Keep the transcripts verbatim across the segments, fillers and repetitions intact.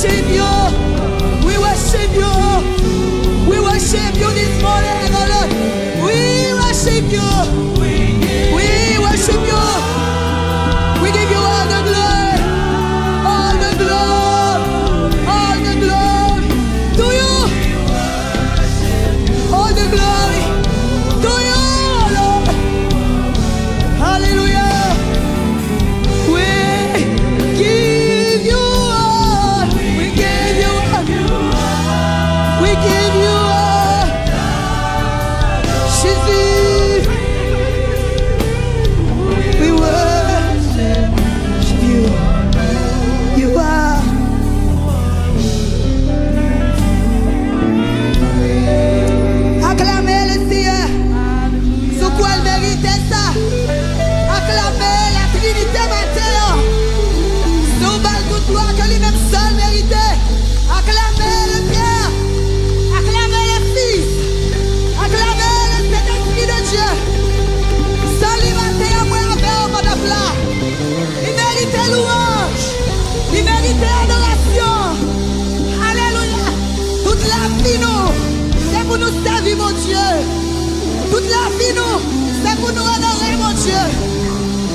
worship you. We worship you. We worship you this morning, oh Lord. We worship you. We worship you. We give you all the glory. All the glory. All the glory. To you. All the glory. To you, oh Lord. Hallelujah. We give you all. We give you all. We give you all. Jésus, we worship you. You are. Aklame le Seyè. Si w kwè l merite sa, aklame la Trinite maten an. Si w ba l tout glwa ke li menm sèl merite, aklame le Père, aklame le Fils, aklame le Saint-Esprit de Dieu. San li maten an, mwen avè w pa t ap la. Li merite louwanj. Li merite adorasyon. Alelouya. Tout lavi nou, se pou nou sèvi Bondye. Tout lavi nou, se pou nou onore Bondye.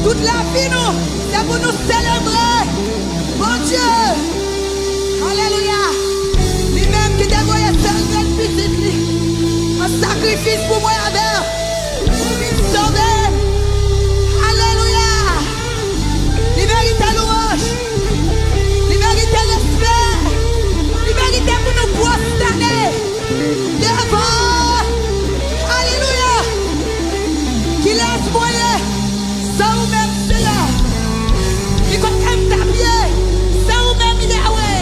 Tout lavi nou, se pou nou selebre Bondye. Alelouya. Li menm ki te voye sèl grenn pitit li an sakrifis pou mwen avè w. Pou vin sove m. Alelouya. Li merite louwanj. Li merite respè. Li merite pou nou pwostène devan. Alelouya. Kilès mwen ye? Se ou menm, Seyè. Ki kote m t ap ye? Se ou menm, Yawe.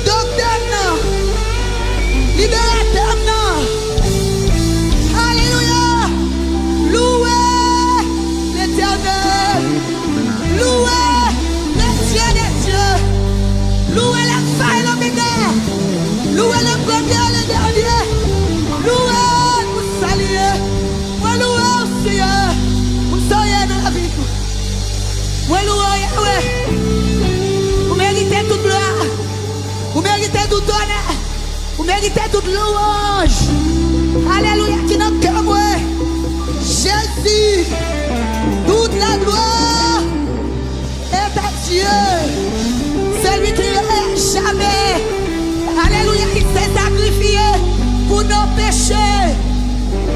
Doktè m nan, liberatè m nan. Alelouya! Louwe Letènèl! Louwe le Dieu des dieux! Louwe l'Alpha et l'Oméga! Louwe le premier et le dernier! Louwe pou sa li ye! Mwen louwe w, Seyè, pou sa w ye nan lavi nou. Mwen louwe w, Yawe. Ou merite tout glwa. Ou merite tout onè. Ou merite tout louwanj. Alelouya, ki nan kè mwen. Jezi, toute la gloire est à Dieu, celui qui ne revient jamais. Alelouya, il s'est sacrifié pour nos péchés.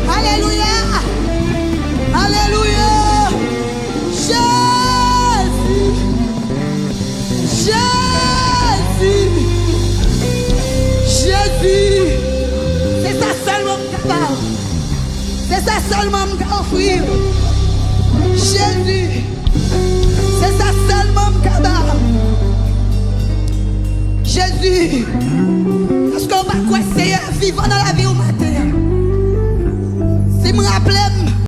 Alelouya. Alelouya. Jezi. Jezi. Jezi. Se sa sèlman m ka ba w. Se sa sèlman m ka ofri w. Jezi. Se sa sèlman m ka ba w. Jezi. Èske w pa kwè Seyè vivan nan lavi w maten an? Si m raple m